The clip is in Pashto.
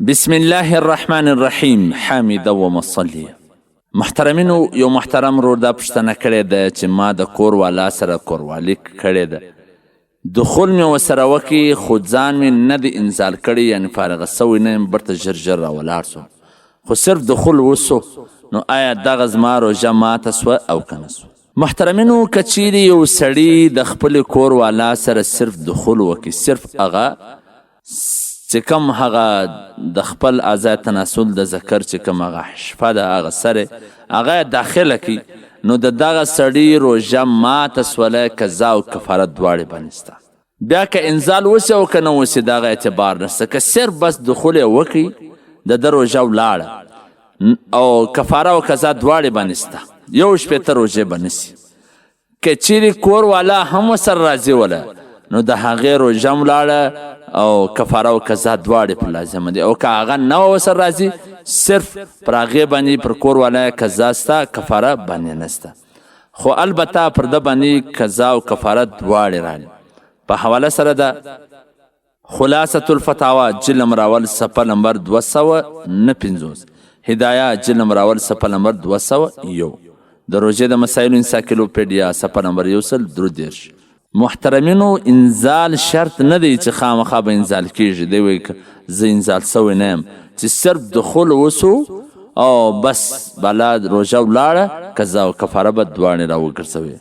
بسم الله الرحمن الرحیم حامدا ومصلیا. محترمینو، یو محترم ورور دا پوښتنه کړې ده چې ما د کور والا سره کوروالي کړې ده، دخول مې ورسره وکړي خو ځان مې نه دی انزال کړی، یعنې فارغه سوی نه یم، بیرته ژر ژر راولاړ سوم، خو صرف دخول وسو، نو آیا دغه زما روژه ماته سوه او که نه سوه؟ محترمینو، که چیرې یو سړي د خپل کور والا سره صرف دخول وکړي، صرف هغه چې کوم هغه د خپل اعضاء تناسل د ذکر چې کوم هغه حشفه ده، هغه سره هغه داخله کړي، نو د دغه سړي روژه ماته سوله، قضا او کفاره دواړې باندې سته. بیا که انزال وسي او که نه وسي دغه اعتبار نشته، که صرف بس دخول یې وکړي د ده روژه ولاړه او کفاره او قضا دواړې باندې سته، 61 روژې به نسي. که چیرې کور والا هم ورسره راضي وله نو د هغې روژه هم ولاړه او کفاره او قضا دواړې پر لازمه دي، او که هغه نه وه ورسره راضي، صرف پر هغې باندې پر کور والا یې قضا سته، کفاره باندې نسته، خو البته پر ده باندې قضا او کفاره دواړې راغلي په حواله سره ده. خلاصة الفتاوی جلد نمبر اول صفحه نمبر 259، هدایه جلد نمبر اول صفحه نمبر 201، د روژې د مسایلو انسایکلوپیډیا صفحه نمبر 133. محترمینو، انزال شرط نه دی چې خامخا به انزال کیږي. دی وایي که زه انزال سوی نه یم، چې صرف دخول وسو او بس بالا روژه ولاړه، قضا او کفاره به دواړې راوګرځوي.